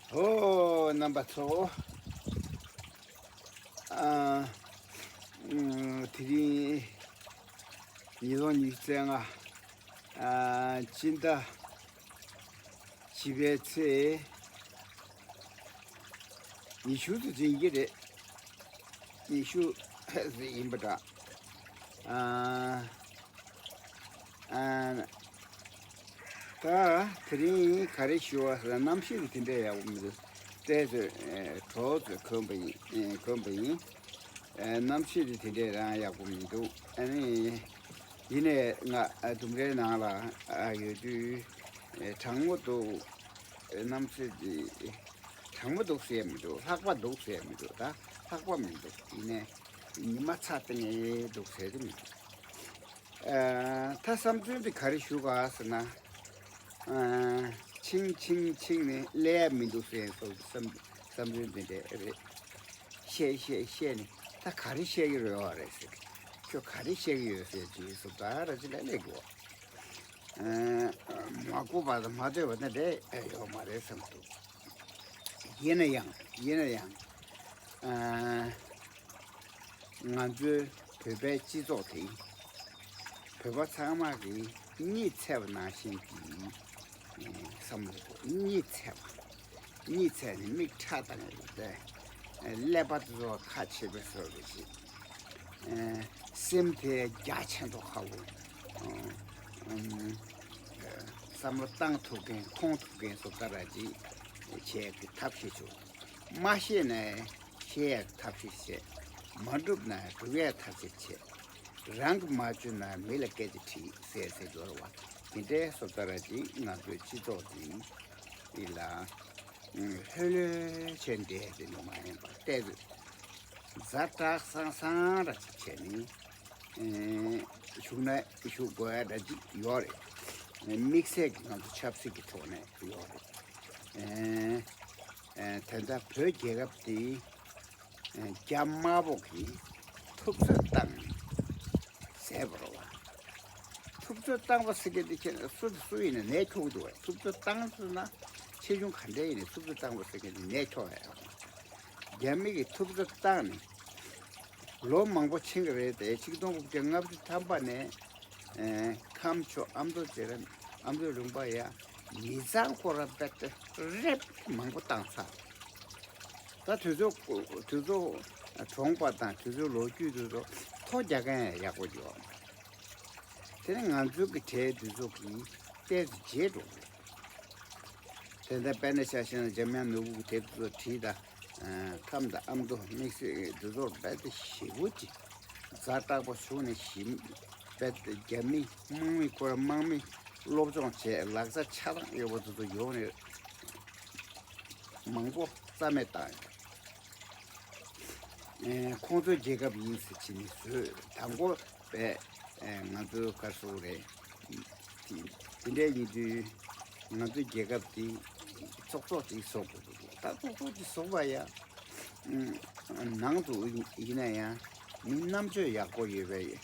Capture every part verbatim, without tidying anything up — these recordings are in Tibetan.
ཨོ། རྣམ་པ་ཚོ། ཨ། ཨ། དེ་རིང་ཉིས་སྟོང་ཉི་ཤུ་རྩ་ལྔ། ཨ། སྤྱི་ཟླ་བཞི་པའི་ཚེས་ཉི་ཤུ་དུ་འཛིན་གྱི་རེད། ཉི་ཤུ་ཡིན་པ་འདྲ། ཨ། ཨ། ད་དེ་རིང་ག་རེ་ཞུ་བ་ཟེར་ན། གནམ་གཤིས་དེ་འདྲ་ཡག་པོ་མི་འདུག། སྤྲེལ་ཚོས་གྲོགས་ཚོས་གོན་པ་ཡིན། གོན་པ་ཡིན། གནམ་གཤིས་དེ་དེ་འདྲ་རང་ཡག་པོ་མི་འདུག། ཨ་ནི་ཡིན་ནའི་ང་ལྡུམ་རའི་ནང་ལ་ཡོད་དུས་གྲང་མོ་འདུག། གནམ་གཤིས་དེ་གྲང་མོ་འདུག་ཟེར་མི་འདུག། ལྷགས་པ་འདུག་ཟེར་མི་འདུག། ད་ལྷགས་པ་མི་འདུག། ཡིན་ནའི་ཉི་མ་ཚ་ཏིང་ངེ་འདུག་ཟེར་གྱི་མི་འདུག། ཨ། ད་བསམ་ཚུལ་འདི་ག་རེ་ཞུ་ག་ཟེར་ན། ཨ། ཆིང་ཆིང་ཆིང་ནས་ལས་མི་འདུག་ཟེར་སོགས་བསམ་བསམ་ཚུལ་འདི་འདྲ་རེད། བཤད་བཤད་བཤད་ནས་ད་ག་རེ་བཤད་ཀྱི་ཡོད་རེད་ཟེར། ཁྱོད་ག་རེ་བཤད་ཀྱི་ཡོད་ཟེར་ཅིག་སོ་ད་ར་ཅི་ལ་ལས་དགོས། ཨ། མ་གོ་བ་དང་མ་ལྟོས་པ་ནི་རེད་ཡོད་མ་རེད་བསམ་འདུག། ཡིན་ན་ཡང་ཡིན་ན་ཡང་། ཨ། ང་ཚོའི་བོད་པའི་སྤྱི་ཚོགས་དེ་བོད་པ་ཚང་མ་གིས་གཉིད་ཚད་པ་ནང་བཞིན་གྱི་བསམ་བློ་གཉིད་ཚད་པ། གཉིད་ཚད་ནས་མིག་ཁྲ་བཏང་ཡོད་དེ། ཀླད་པ་དེ་ཚོ་ཁ་ཕྱེ་བའི་བཟོ་འདྲ་ཞིག། སེམས་དེ་རྒྱ་ཆེན་པོ་ཁ་བོ། བསམ་བློ་བཏང་ཐུབ་མཁན་མཐོང་ཐུབ་མཁན་སོ་ད་ར་ཅིག་བྱེད་ཀྱི་ཐབས་ཤེས་བྱུང་། མ་ཤེས་ན་ཤེས་ཡག་ཐབས་ཤེས་བྱེད། མ་འགྲུབ་ན་སྒྲུབ་ཡག་ཐབས་ཤེས་བྱེད། རང་གིས་མ་བཅོས་ན་མི་ལ་སྐད་ཆ་དྲིས་ཟེར་ཟེར་འགྲོ་བ། དེ་འདྲའི་བཟོ་ལྟ་ར་ཅིག་ང་ཚོའི་སྤྱི་ཚོགས་འདི་ཡི་ལ་ལྷོད་ལྷོད་བྱས་འདྲེས་དེ་ནི་མ་ཡིན་པར་བལྟས་ཚོད་ཛ་དྲག་སང་སང་ར་ཅིག་བྱས་ནས་བཞུགས་ན་བཞུགས་དགོས་ཡ་འདྲ་ཅིག་ཡོད་རེད། དམིགས་བསལ་གྱི་ང་ཚོ་ཆབ་སྲིད་ཀྱི་ཐོག་ནས་ཡོད་རེད། ཨེ། ཨེ། དེ་འདྲ་བོད་རྒྱལ་ཁབ་འདི་ཨེ། རྒྱ་དམར་པོ་གིས་ཐུབ་ཚོད་བཏང་ནས་བཟས་པ་རེད་བ། ཐུབ་ཚོད་བཏང་བ་ཟེར་མཁན་དེ་ཁྱེད་སུ་དང་སུ་ཡིན་ནའི་ནད་ཁྱོག་འདུག་བས། ཐུབ་ཚོད་བཏང་ཟེར་ན་ཆེ་ཆུང་ག་འདྲ་ཡིན་ནའི་ཐུབ་ཚོད་བཏང་བ་ཟེར་མཁན་དེ་ནད་ཁྱོག་ཡ། རྒྱ་མི་གིས་ཐུབ་ཚོད་བཏང་ནས་ལོ་མང་པོ་ཕྱིན་གྱི་རེད་དེ། ཆིག་སྟོང་དགུ་བརྒྱ་ལྔ་བཅུ་ཐམ་པ་ནས། ཨེ། ཁམས་ཕྱོགས་ཨ་མདོ་རྗེ་རབ་ཨ་མདོ་ལུང་པ་ཡ་མི་ཚང་ཁོ་ར་བེད་རེབ་མང་པོ་བཏང་ཚར། ད་དུས་ཚོད་དུས་ཚོད་གྲོངས་པ་དང་དུས་ཚོད་ལོ་རྒྱུས་དུས་ཚོད་ཐོ་རྒྱག་མཁན་ཡག་པོ་ཡོད་མ་རེད། དེ་ནི་ང་ཚོའི་གི་གྲས་དུས་ཚོད་ཀྱི་ཏོག་ཙམ་རྗེས་འགྲོ་གི་རེད། དེ་འདྲ་དཔེར་ན་ཆ་བཞག་ན་འཇམ་དབྱངས་ནོར་བུ་གི་དེབ་དེ་ཚོ་བྲིས་དང་། ཨ། ཁམས་དང་ཨ་མདོ་དམིགས་བསལ་འདི་ཚོར་རྦད་དེ་ཞེ་པོ་ཅིག་ཛ་དྲག་པོ་བྱུང་ནས་ཞིབ་རྦད་དེ་རྒྱ་མི་དམག་མི་ཁོ་རང་དམག་མི་སློབ་སྦྱོང་བྱས་ལག་ཆ་ཆ་ཚང་ཡོད་པ་དེ་ཚོ་ཡོང་ནས་མང་པོ་རྩ་མེད་བཏང་ཡོད། ཨེ། ཁོང་ཚོའི་རྒྱལ་ཁབ་ཡིན་ཟེར་བྱས་ནས་བཟོས། དང་པོ་པས། ཨེ། ང་ཚོའི་ག་རེ་ཟེར་དགོས་རེད། དེ་དེ་འདྲ་ཡིན་དུས་ང་ཚོའི་རྒྱལ་ཁབ་དེ་ཙོག་ཙོག་ཅིག་བཟོ་དགོས་འདུག། ད་ཙོག་ཙོག་ཅིག་བཟོ་བ་ཡ། ཨུམ། ནང་དུ་ཡིན་ན་ཡང་མི་རྣམ་དཔྱོད་ཡག་པོ་ཡོད་པའི།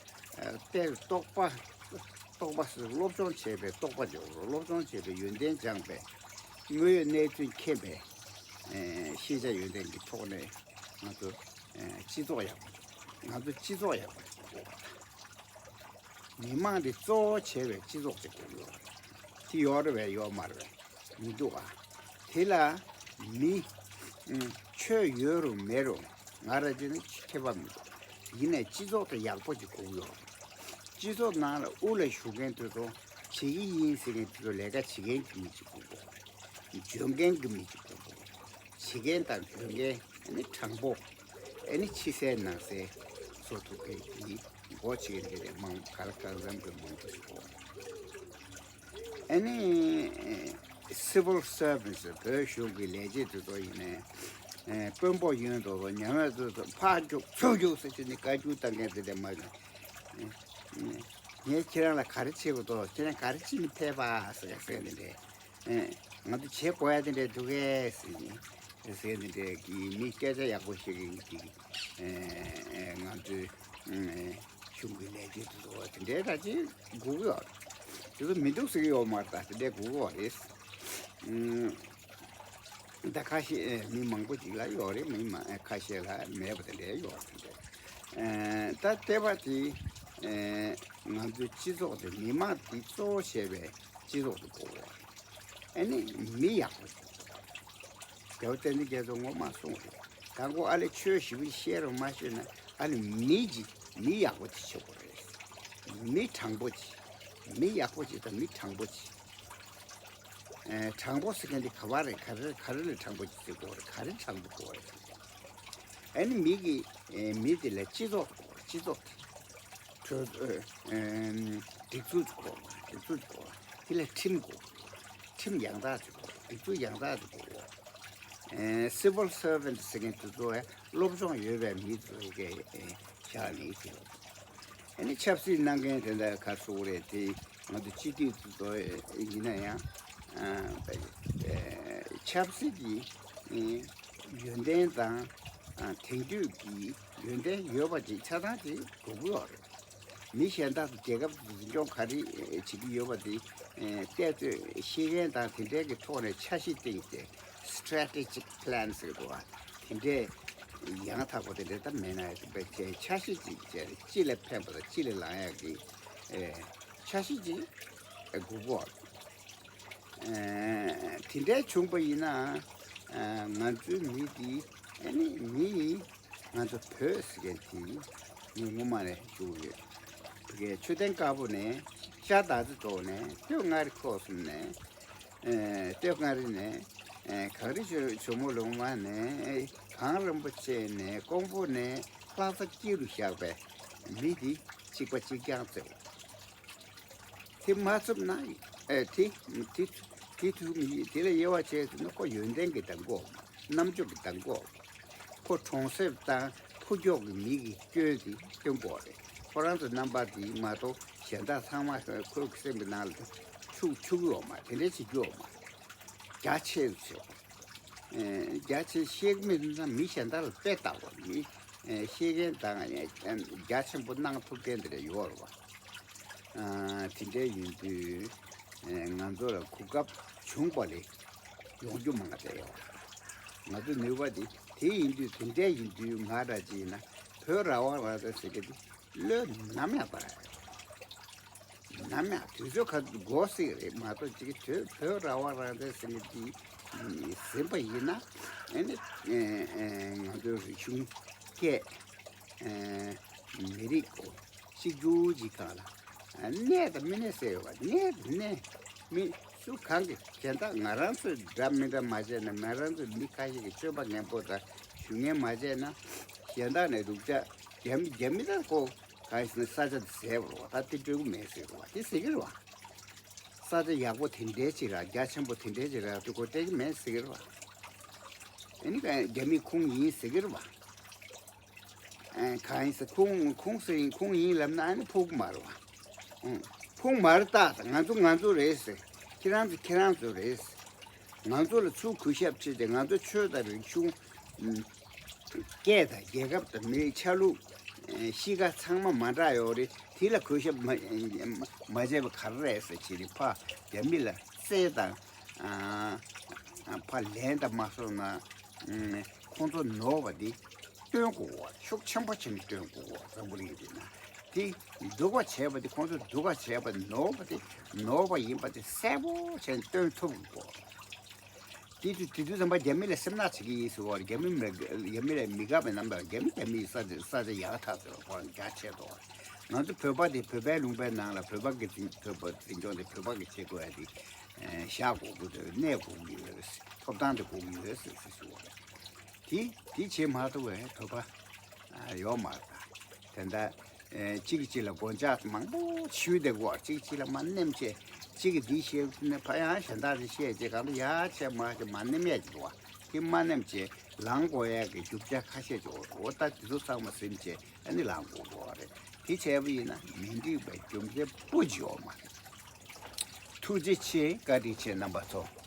ཨ། དེར་རྟོག་པ་རྟོག་པ་སློབ་སྦྱོང་བྱས་པའི་རྟོག་པ་འཇོག་རོགས། སློབ་སྦྱོང་བྱས་པའི་ཡོན་ཏན་སྦྱངས་པའི་དངོས་ཡོད་གནས་ཚུལ་མཁྱེན་པའི། ཨེ། ཤེས་བྱ་ཡོན་ཏན་གྱི་ཐོག་ནས་ང་ཚོ། ཨེ། སྤྱི་ཚོགས་ཡག་པོ། ང་ཚོ་སྤྱི་ཚོགས་ཡག་པོ་ཞིག་དགོས་པ་དང་། མི་མང་འདི་གཙོ་བོ་བྱས་པའི་སྤྱི་ཚོགས་ཅིག་དགོས་ཀྱི་ཡོད་རེད། དེ་ཡོད་རེད་པས། ཡོད་མ་རེད་པས། མི་འདུག་ཨ། དེ་ལ་མི། ཨུམ། ཆོས་ཡོད་རུང་མེད་རུང་ང་རང་ཅིག་ནི་ཁྱད་པར་མི་འདུག། ཡིན་ནའི་སྤྱི་ཚོགས་དེ་ཡག་པོ་ཅིག་དགོས་ཀྱི་ཡོད་རེད། སྤྱི་ཚོགས་ནང་ལ་དབུ་ལ་བཞུགས་མཁན་དེ་ཚོ་བྱེད་ཀྱི་ཡིན་ཟེར་མཁན་དེ་ཚོ་ལས་ཀ་བྱེད་མཁན་གྱི་མི་ཅིག་དགོས་ཀྱི་ཡོད་རེད། འཇོན་མཁན་གྱི་མི་ཅིག་དགོས་ཀྱི་ཡོད་རེད། བྱེད་མཁན་དང་འཇོན་མཁན། ཨ་ནི་དྲང་པོ། ཨ་ནི་ཕྱི་གསལ་ནང་གསལ་བཟོ་ཐུབ་མཁན་གྱི་འགོ་བྱེད་མཁན་དེ་མང་ག་ལ་གང་འཚམ་དུ་མང་པོ་ཞིག་འོང་། ཨ་ནི་civil servants། བོད་གཞུང་གི་ལས་བྱེད་དེ་ཚོ་ཡིན་ནའི། ཨ། དཔོན་པོ་ཡོད་མདོག་མདོག་ཉམས་ཡག་དེ་ཚོ་ཕར་རྒྱུག་ཚུར་རྒྱུག་ཟེར་བྱས་ནས་བཀའ་བཀྱོན་བཏང་མཁན་དེ་འདྲ་མ་བྱུང་། ངས་ཁྱེད་རང་ལ་ག་རེ་བྱེད་དགོས་འདུག། ཁྱེད་རང་ག་རེ་བྱེད་ནས་ཕེབས་པ་ཟེར་ཟེར་ནས་འདྲ། ཨེ། ང་ཚོ་བྱེད་དགོས་ཡ་དེ་འདྲ་འདུག་གས་ཟེར་ནས་ཟེར་ནས་འདྲ་གི་མི་སྐད་ཆ་ཡག་པོ་བཤད་མཁན་གྱི། ཨེ། ང་ཚོའི། ཨེ། གཞུང་གི་ལས་བྱེད་དེ་ཚོ་དེ་འདྲའི་ག་ཅིག་དགོས་ཀྱི་ཡོད་རེད། དེ་ཚོ་མི་འདུག་ཟེར་གྱི་ཡོད་མ་རེད། ད་དེ་འདྲའི་དགོས་ཀྱི་ཡོད་རེད། ཨུམ། ད་ཁ་ཤས་ཨེ་མི་མང་པོ་ཅིག་ལ་ཡོད་རེད། མི་མང་ཨེ་ཁ་ཤས་ལ་མེད་པ་དེ་འདྲ་ཡོད་རེད། ཨེ་ད་ལྟེ་བ་དེ་ཨེ་ང་ཚོའི་སྤྱི་ཚོགས་དེ་མི་མང་དེ་གཙོ་བོ་བྱས་པའི་སྤྱི་ཚོགས་དེ་དགོས་རེད། ཨ་ནི་མི་ཡག་པོ་དགོས་རེད། རྒྱལ་བ་བསྟན་འཛིན་རྒྱ་མཚོ་སྔོན་མ་གསུངས་རེད། དང་པོ་ཨ་ལས་ཆོས་ཞིབ་པོ་བཤད་རོགས་མ་ཤོད་ན་ཨ་ནི་མི་ཅིག་མི་ཡག་པོ་ཅིག་བྱེད་དགོས་རེད། མི་དྲང་པོ་ཅིག་མི་ཡག་པོ་ཅིག་དང་མི་དྲང་པོ་ཅིག་ཨེ་དྲང་པོ་ཟེར་མཁན་དེ་ག་པར་རེད། ག་རེ་ག་རེ་ལ་དྲང་པོ་ཅིག་ཟེར་དགོས་རེད། ག་རེ་དྲང་པོ་དགོས་རེད། ཨ་ནི་མི་གི་ཨེ་མི་དེ་ལ་སྤྱི་ཚོགས་དགོས་རེད། སྤྱི་ཚོགས་དེ་གྲོས་ཨེ་ཨེམ་སྒྲིག་འཛུགས་དགོས་རེད། སྒྲིག་འཛུགས་དགོས་རེད། དེ་ལ་ཁྲིམས་དགོས་རེད། ཁྲིམས་ཡང་དག་ཅིག་དགོས་རེད། སྒྲིག་འཛུགས་ཡང་དག་ཅིག་དགོས་རེད། ཨེ་civil servant་ཟེར་མཁན་དེ་ཚོ་ཨེ་སློབ་སྦྱོང་ཡོད་པའི་མི་ཚོ་གི་ཨེ་བཞག་ནས་བྱེད་པ། ཨ་ནི་ཆབ་སྲིད་གནང་མཁན་དེ་འདྲ་ག་ཚོད་རེད་དེ་ང་ཚོ་སྤྱི་འཐུས་ཚོ་ཡིན་ན་ཡང་ཨ་ཨེ་ཆབ་སྲིད་ཀྱི་ཨེ་ཡོན་ཏན་དང་ཨ་དེང་དུས་ཀྱི་ཡོན་ཏན་ཡོད་པ་ཅིག་ཆ་ཚང་ཅིག་དགོས་ཀྱི་ཡོད་རེད། མི་གཞན་དག་རྒྱལ་ཁབ་འཛིན་སྐྱོང་ག་རེ་བྱེད་ཀྱི་ཡོད་པ་དེ་ཨེ་བལྟས་ཚོད་ཤེས་མཁན་དང་དེ་འདྲའི་གི་ཐོག་ནས་འཆར་གཞི་བཏིང་སྟེ་strategic plan་ཟེར་གོ་བ་དེ་འདྲའི་ཡང་དག་པོ་དེ་འདྲ་ད་མེད་ན་ཡང་དཔེ་ཆའི་འཆར་གཞི་ཅིག་བྱས་ཏེ་སྤྱི་ལ་ཕན་པ་དང་སྤྱི་ལ་ལང་ཡག་གི་ཨེ་འཆར་གཞི་ཅིག་དགོས་གོ། ཨེ་དེ་འདྲའི་བྱུང་པ་ཡིན་ན་ཨེ་ང་ཚོའི་མི་འདི་ཨེ་ནི་མི་ཡིན། ང་ཚོ་བོད་ཟེར་མཁན་དེ་ངས་སྔོན་མ་ནས་ཞུ་གི་ཡོད། བོད་སྐད་མཆོད་རྟེན་དཀར་པོ་ནས་ཤར་སྟག་རྩེ་གྲོགས་ནས་སྟོད་མངའ་རིས་ཁོག་གསུམ་ནས་ཨེ་སྟོད་མངའ་རིས་ནས་ཨེ་གངས་རི་ཇོ་ཇོ་མོ་ལུང་མ་ནས་གངས་རིན་པོ་ཆེ་ནས་ཀོང་པོ་ནས་ལྷ་ས་དཀྱིལ་རུ་བཞག་པའི་མི་འདི་གཅིག་པ་གཅིག་རྐྱང་བརྩེ་བ། དེ་མ་ཚུགས་ན་ཨེ་དེ་དེ་དེ་ཐུག་མི་དེ་ལ་དབྱེ་བ་བྱས་ཟིན་ན་ཁོ་ཡོན་ཏན་གྱི་གདམས་ངག་རྣམ་དཔྱོད་ཀྱི་གདམས་ངག་ཁོ་གྲོང་གསེབ་དང་ཕུགས་ཀྱོག་གི་མི་གི་སྐྱོན་དེ་སྟོན་དགོས་རེད། ཁོ་རང་ཚོ་རྣམ་པ་དེ་མ་གཏོགས་གཞན་དག་ཚང་མ་ཁོའི་སེམས་ཀྱི་ནང་ལ་ཆུག་ཆུག་ཡོད་མ་དེ་འདྲ་བྱེད་རྒྱུ་ཡོད་མ་རྒྱ་ཆེ་རུ་ཆེ་བ། རྒྱ་ཆེ་ཤེས་མི་ཚང་མི་གཞན་དག་ལ་དཔེ་ལྟ་བ་མི་ཤེས་མཁན་དང་རྒྱ་ཆེན་པོ་གནང་ཐུབ་མཁན་དེ་འདྲ་ཡོད་རེད་བ། དེ་འདྲ་ཡིན་དུས་ང་ཚོ་ལ་གོ་སྐབས་བྱུང་པ་ལས་ཡོང་རྒྱུ་མང་བ་རེད་ཡོད། ང་ཚོ་ནུས་པ་དེ་དེ་ཡིན་དུས་དེ་འདྲ་ཡིན་དུས་ང་ར་ཅིག་ཡིན་ན་བོད་རང་དབང་རང་བཙན་ཟེར་གྱི་དེ་བློས་ནམ་ཡང་བཏང་ཡ་ཡོད། ནམ་ཡང་དུས་ཚོད་ཁ་འགོར་སྲིད་རེད་མ་གཏོགས་ཅིག་བོད་བོད་རང་དབང་རང་བཙན་ཟེར་གྱི་དེ་ཟིན་པ་ཡིན་ན་ཨ་ནི་ང་ཚོའི་རིག་གཞུང་སྐད། མི་རིགས་གོ་གཅིག་གྱུར་གྱི་སྒང་ལ་གནས་དང་མི་གནས་ཟེར་ཡོད་པ་གནས་དང་གནས་མི་སུ་གང་གི་གཞན་དག་ང་རང་ཚོས་འདྲ་མི་འདྲ་མ་བྱས་ན་ང་རང་ཚོའི་མི་ཁ་ཤས་ཀྱི་སྤྱོད་པ་ངན་པོ་དང་ཞུ་ངན་མ་བྱས་ན་གཞན་དག་ནས་རུག་ཅག་རྒྱ་མི་རྒྱ་མི་དང་གོ་གང་ཡིན་ཟེར་ན་ས་ཆ་དེ་ཟས་པ་རེད་བ། ད་དེ་སྤྲོད་གི་མེད་ཟེར་བ་དེ་ཟེར་གི་རེད་བ། ས་ཆ་ཡག་པོ་དེ་འདྲའི་ཅིག་ར་རྒྱ་ཆེན་པོ་དེ་འདྲའི་ཅིག་ར་དེ་གོ་སྤྲད་གི་མེད་ཟེར་གི་རེད་བ། ཨ་ནི་ག་རྒྱ་མི་ཁུངས་ཡིན་ཟེར་གི་རེད་བ། གང་ཡིན་ཟེར་ཁུངས་ཁུངས་ཟེར་ཡིན་ཁུངས་ཡིན་ལབ་ན་ཨ་ནི་ཕུག་མ་རེད་བ། ཁུངས་མ་རེད་ད་ང་ཚོ་ང་ཚོ་རེད་ཟེར། ཁྱེད་རང་ཚོ་ཁྱེད་རང་ཚོ་རེད་ཟེར། ང་ཚོ་ལ་ཚུར་གུས་ཞབས་བྱེད་དེ་ང་ཚོ་ཆོས་དང་རིག་གཞུང་། སྐད་དང་རྒྱལ་ཁབ་དང་མིའི་ཆ་ལུགས། གཤིས་ཀ་ཚང་མ་མ་འདྲ་ཡོད་རེད་དེ་ལ་གུས་ཞབས་མ་མ་བྱས་པ་ག་རེ་རེད་ཟེར་བྱས་ཏེ་ཕ་རྒྱ་མི་ལ་བརྩེ་དང་། ཕ་ལན་དང་མ་སོང་ན། ཁོང་ཚོ་ནོར་བ་འདི་སྟོན་དགོས་པ་ཤུགས་ཆེན་པོ་བྱས་ནས་སྟོན་དགོས་པ་འཛམ་བུ་གླིང་འདི་ན་དེ་སྡུག་པ་བྱས་པ་དེ་ཁོང་ཚོ་སྡུག་པ་བྱས་པ་ནོར་བ་དེ་ནོར་བ་ཡིན་པ་དེ་གསལ་པོ་བྱས་ནས་སྟོན་ཐུབ་དགོས། དེ་དུས་དེ་དུས་ཙམ་པ་རྒྱ་མི་ལ་སེམས་ནག་བྱེད་ཀྱི་ཡིན་ཟེར་བ་རྒྱ་མི་མི་རྒྱ་མི་ལ་མི་དགའ་བའི་རྣམ་པ་རྒྱ་མི་རྒྱ་མིའི་ས་ཆ་ས་ཆ་ཡག་ཐག་ཆོད་ཁོ་རང་རྒྱ་ཆེ་དོ། ང་ཚོ་བོད་པ་དེ་བོད་པའི་ལུང་པའི་ནང་ལ་བོད་པ་གི་འཛིན་བོད་པ་འཛིན་སྐྱོང་དེ་བོད་པ་གི་བྱེད་དགོས་ཡ་དེ་བཞག་དགོས་ཀྱི་འདུག་གནས་དགོས་ཀྱི་ཡོད་རེད། ཐོབ་ཐང་དེ་དགོས་ཀྱི་ཡོད་ཟེར་ཟེར་ཞུ་བ་རེད། དེ་དེ་བྱེད་མ་ཐུབ་པའི་བོད་པ་ཡོད་མ་རེད་ད། དེ་འདྲ་གཅིག་གིས་གཅིག་ལ་མགོ་ལྕག་མང་པོ་གཞུས་བསྡད་དགོས། གཅིག་གིས་གཅིག་ལ་མར་ནེམ་བྱས་གཅིག་གིས་འདི་བཤད་ནས་ཕ་ཡང་གཞན་དག་དེ་བཤད་རྗེས་གང་དུ་ཡར་བྱས་མར་བྱས་མར་ནེམ་ཡས་ཀྱི་འདུག་བ། དེ་མར་ནེམ་བྱས་ལངས་དགོས་ཡས་ཀྱི་རྒྱུ་ཆ་ཁ་ཤས་ཅིག་ཡོད་རེད། འོ་ད་དེ་ཚོ་ཚང་མ་ཟིན་བྱས་ཨ་ནི་ལངས་དགོས་དགོས་པ་རེད། དེ་བྱས་པ་ཡིན་ན་མི་འགྲིག་པའི་རྒྱུ་མཚན་སྤུ་ཅིག་ཡོད་མ་རེད། ཐུགས་རྗེ་ཆེ། བཀའ་དྲིན་ཆེ་རྣམ་པ་ཚོ།